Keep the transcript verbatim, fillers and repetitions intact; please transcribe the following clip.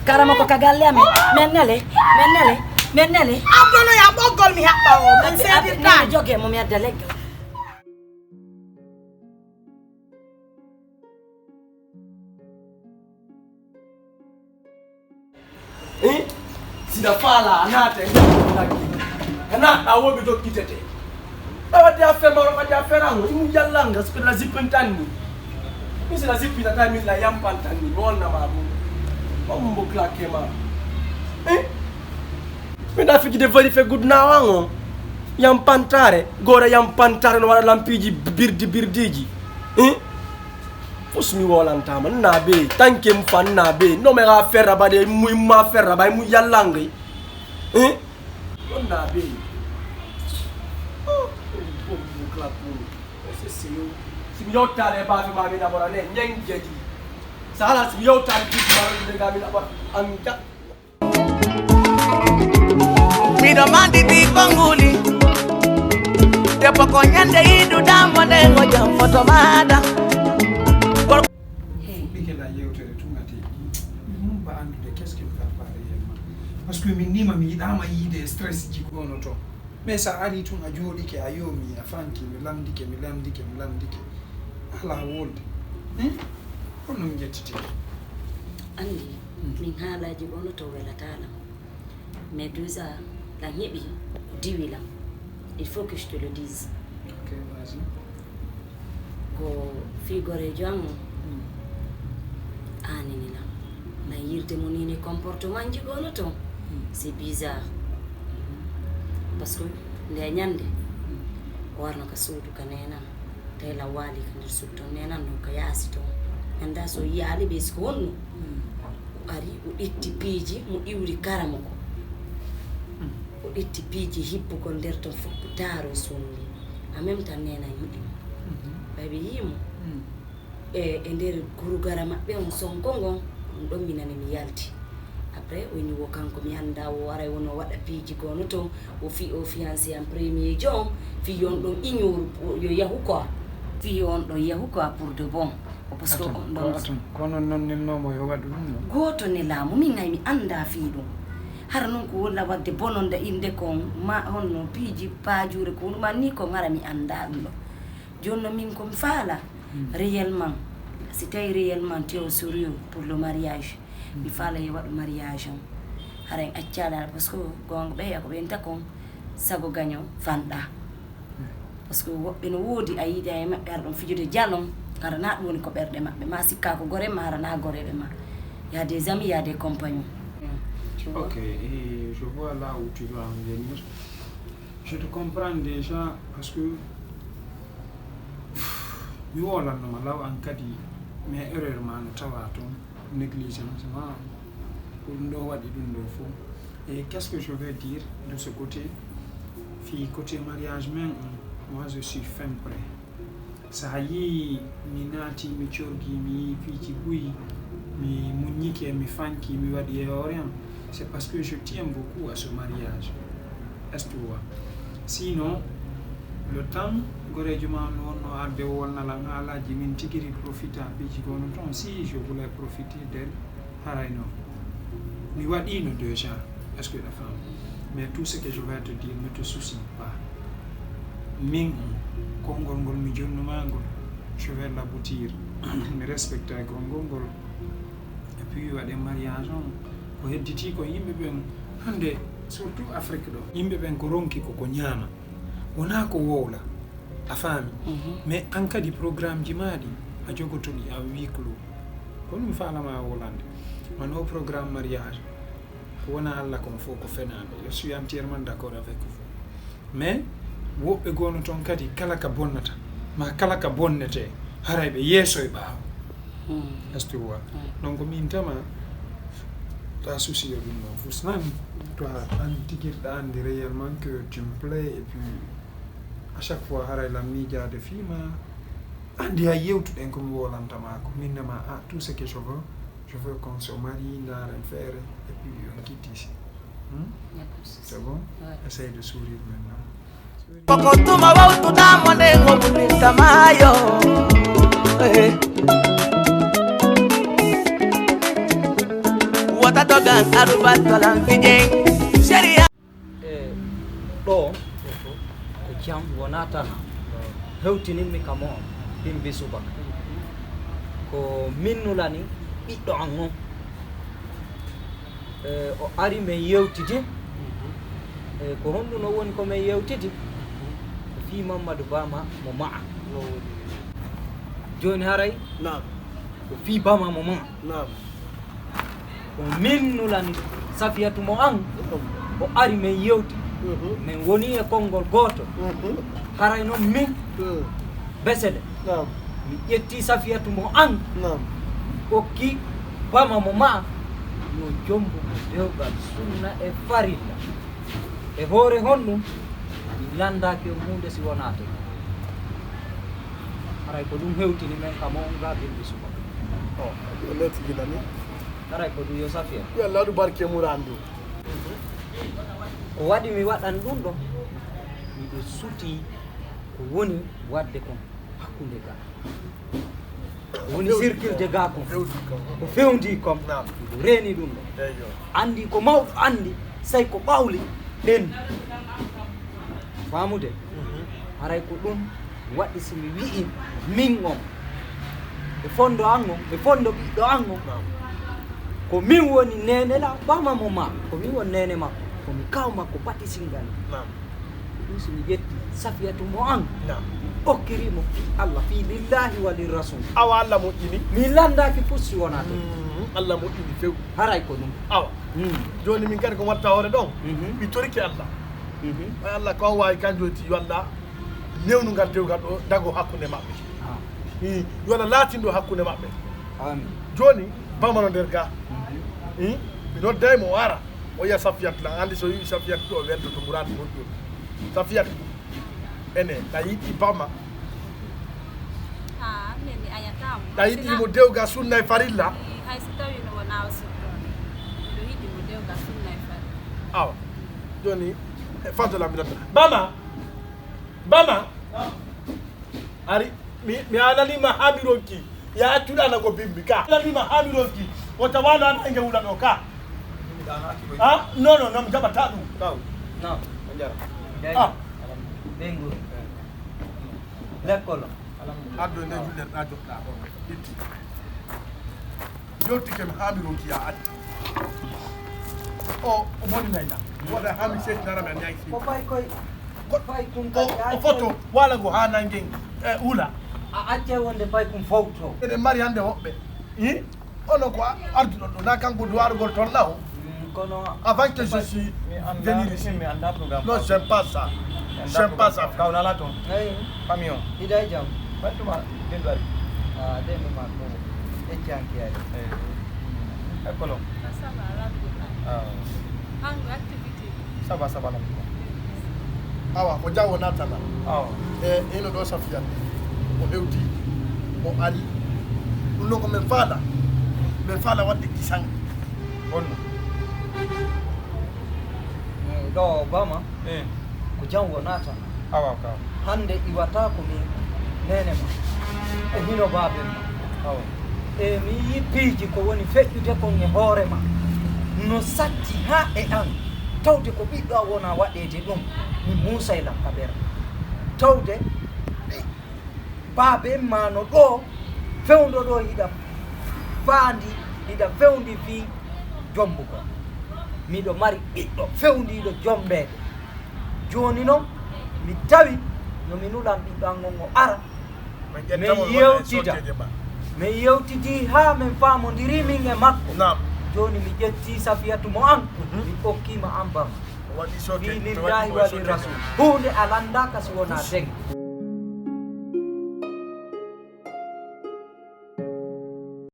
Karama ko ka galle amen. Men nele, men nele, men nele. Abdono ya ɓoggol mi haɓɓa o, min seedirtaani. Joge mo mi adda leggal. Eh? Sida fala anata e naggi. Kana da wobi do kitete. Da wadi affaire ma wadi affaire an imu yalla nga su la zipin tanni. Mi sila zipi ta mi la yampan tanni. Mo na ma bu. Mo mbo claquer ma. Eh? Mi da fiki de vérifier good na wango. Yampantare, gora yampantare no wala lampiji birdi birdiji. Eh? Fus mi wolantama na be, tanke mfa na be. No me ga ferra ba de mu ma ferra ba mu yalangi. Eh? Na be. Oh, oh, oh, clap. C'est c'est yo. Si mi yotare ba fi ma mi na bora ne nyeng jadi. Sala si mi yotare bi ma ne ga mi na bora. Anka. Miɗo mandi ɗi konnguli debbo ko ñande yiɗuɗamo nde gojam foto maɗa. Fuɗɗike la yewtere tun a teƴƴi mi humpa anndude qu'est-ce que mi va faire réellement. Parce que min nima mi yiɗama yiide e stress ji gono toon. Mais sa ari tun a jooɗike a yoomi a fanki mi landike mi landike mi landike. Alaa wolde. Honno mi ƴettitee? Anndi min haalaaji gono to welataa lam. Mais déjà lam heɓi ko diwi lam. Il faut que je te le dise. Ok, vas-y. Ko fii goreejo am o aanini lam. Lam yirde mo nii comportement ji gono toon. C'est bizarre. Parce que nde ñannde o warno ka suudu ka neenam. Tawi lam waali ka nder suudu ton neenan non ka yaasi ton. Mi anndaa so yiyaali ɓe si ko honno. O ari o ƴetti piiji mo iwri karamoko. O ƴetti piiji hippugol nder ton fof ko taaro sonni. En même temps neenan yiɗi mo. Ɓay ɓe yii mo e e nder gurgara maɓɓe on sonko ngon. Ɗum ɗon mi nani mi yalti. Après o ñiwo kanko mi anndaa o waray wonoo waɗa piiji gono ton. O fii o fiancé am premier jon fii yo on ɗon ignoru yo yahu quoi. Fii yo on ɗon yahu quoi pour de bon. Parce que on ɗon. Ko non non nelnomo yo waɗu ɗum non. Gooto nelaamu min hay mi anndaa fii ɗum. Hara non ko wolla waɗde bononda innde kon ma honno piiji paajuure ko ɗum anni kon hara mi anndaa ɗum ɗo. Jooni non min ko mi faala réellement si tawi réellement tu es sérieux pour le mariage. Mi faala yo waɗu mariage on hara en accaali ala parce que goonga ɓeya ko ɓe nta kon sago gaño fanɗa. Parce que woɓɓe no woodi a yiida e maɓɓe ara ɗon fijude jalon hara na ɗum woni ko ɓerɗe maɓɓe ma sikka ko gore ma hara na goreɓe ma. Y a des amis y a des compagnons. Ok, et je vois là où tu veux en venir. Je te comprends déjà parce que mi wolannoma law an kadi mais erreur ma no tawa toon. Négligence ma ko ɗum ɗo waɗi ɗum ɗo fof. Et qu'est ce que je vais dire de ce côté? Fii côté mariage men on moi je suis fin prêt. Sa yii mi naati mi corgi mi yii piiji buy mi muññike mi fanki mi waɗi e hoore am. C'est parce que je tiens beaucoup à ce mariage. Est ce que tu vois? Sinon le temps goreejo ma no wonno arde wolnalan haalaji min tigiri profita piiji gono toon si je voulais profiter d'elle. Haray non mi waɗino déjà. Est ce que ɗa faami? Mais tout ce que je vais te dire ne te soucie pas. Min on konngol ngol mi jonnuma ngol je vais l'aboutir. Mi respecta e konngol ngol. Et puis waɗen mariage on ko hedditi ko yimɓe ɓen hannde surtout Afrique ɗo yimɓe ɓen ko ronki koko ñaama wona ko wowla. A faami? Mais an kadi programme ji ma ɗi a jogoto ɗi en huis clos. Ko ɗum faalama wolande. Wano programme mariage ko wona Allah kon fof ko fenande. Je suis entièrement d'accord avec vous. Mais woɓɓe gono toon kadi kala ka bonnata ma kala ka bonnete haray ɓe yeeso e ɓaawo. Est ce que tu vois? Donc min tama ta souci yo ɗum non fus nan toi an tigirɗa andi réellement que tu me plais et puis à chaque fois haray lam miijaade fii ma. Andi hay yewtuɗen ko mi wolantama ko minnema a tout ce que je veux je veux qu'on se marie ndaren feere et puis on quitte ici. Hmm? C'est bon? Essaye de sourire maintenant. Koko tuma wawtuɗamo nde o ɓulintamayo. Wata dogan aruba tolan fijeng. Sharia. E ɗo ko jam wonaa tan hewtininmi ka mo'on bimbi subaka. Ko min nulani ɓiɗɗo an on. E o ari men yewtidi. E ko honɗun o woni ko men yewtidi? Ko fii Mammadu Bama mo ma'a. Jooni haray Naam. ko fii Bama mo ma'a. Naam. Ko min nulani Safiyatu mo an. O ari men yewti. Men woni e konngol gooto. Haray non min Besele. Naam. Mi ƴetti Safiyatu mo an. Naam. Okki Bama mo ma'a. Yo jombo mo dewgal sunna e farilla. E hoore honɗun mi lanndaaki on huunde si wonaa tun. Haray ko ɗun hewtini men ka mo'on ga bimbi subaka. O leti gila ni. Haray ko ɗun yo Safiya. Yo Allah waɗu barke muraan ɗun. Ko waɗi mi waɗan ɗun ɗo, miɗo sutii ko woni waɗde kon hakkunde ga. Ko woni sirkilde ga kon. Ko fewndii kon. Miɗo reeni ɗun ɗo. Anndii ko mawɗo anndi, say ko ɓawli ɓenni. Faamude? Haray ko ɗun waɗi si mi wi'i min on, e fondo an on, e fondo ɓiɗɗo an on, ko min woni neene la Bama mo ma'a, ko min woni neene makko, ko mi kaaw makko batisingal. Ko ɗun si mi ƴetti Safiyatu mo an, mi okkiri mo fii Allah, fii lillahi wa li rasul. Awa Allah moƴƴini. Mi lanndaaki fus si wonaa tun. Allah moƴƴini few. Haray ko ɗun. Awa. Jooni min kadi ko watta hoore ɗon. Mi torike Allah. Ay Allah ko an waawi kan jooni ti yo Allah newnu ngal dewgal ɗo dago hakkunde maɓɓe. Yo Allah laatin ɗo hakkunde maɓɓe. Jooni Bama no nder ga. Mi nodday mo o ara. O yiya Safiyatu lan. Anndi so yi'i Safiyatu ɗo o weltoto muraadu moƴƴo. Safiyatu. Ene, ɗa yiɗi Bama. Ha, min mi añataa mo. Ɗa yiɗi mo dewgal sunna e farilla. Hay si tawii no wonaa o sirkooɗo. Miɗo yiɗi mo dewgal sunna e farilla. Awa. Jooni, e faddola mi nodda. Bama! Bama! Ari, mi, mi haalanii ma haa mi ronki. Ya accuɗa na ko bimbi ka. Haalanii ma haa mi ronki. O tawaano an ange wula ɗo ka. Ah, non, non, non, mi jaɓataa ɗun. Kaw. Non. A jara. Ah. Ɓeyngu. Lekkol. Addo nde jullerɗa joɗɗa ɗon. Itti. Yewtike mi haa mi ronki ya atti. O, o moni nayna. Waɗa haa mi seetinara mi a ñaay si. Ko fay koy. Fay kun O, o foto wala go haa nangen e wula. A accay wonde fay kun fowto. Eɗen mari hannde woɓɓe. Hi? Ono ko a- arduɗo ɗo na kanko duwarugol toon law. Kono Avant que je suis venu ici. Mi annda programme. Non, j'aime pas ça. J'aime pas ça. Kaw nala toon. Eyi. Famille on. Hiɗa e jam? Ɓattuma dendu ari. A dendu ma ko eccanki ari. Eyi. École on. Ça va, alhamdulillah. Ah. Hannde activité. Ça va, ça va, alhamdulillah. Awa ko jawo natana. Awa. E ino ɗo Safiya o hewti o ari. Ɗum noon ko min faala. Min faala waɗde kisan. Honno? Ɗo Bama Eh. ko jam wonata. Awa kaw. Hannde iwata ko min neene ma e hino baaben ma. Awa. E mi yii piiji ko woni feƴƴude kon e hoore ma. No satti haa e an. Tawde ko ɓiɗɗo a wona waɗeede ɗum. Mi muusay lan ka ɓernde. Tawde ɓi- baaben ma no ɗo fewndo ɗo hiɗa faandi hiɗa fewndi fii jombugol. Miɗo mari ɓiɗɗo fewndiiɗo jombeede. Jooni non mi tawi no mi nulan ɓiɗɗo an on o ara. Min yewtida. Min yewtidi haa min faamondiri min e makko. Jooni mi ƴetti Safiyatu mo an mi okkima an bam. Fi lillahi wa li rasul. Huunde a lanndaaka si wonaa deŋ.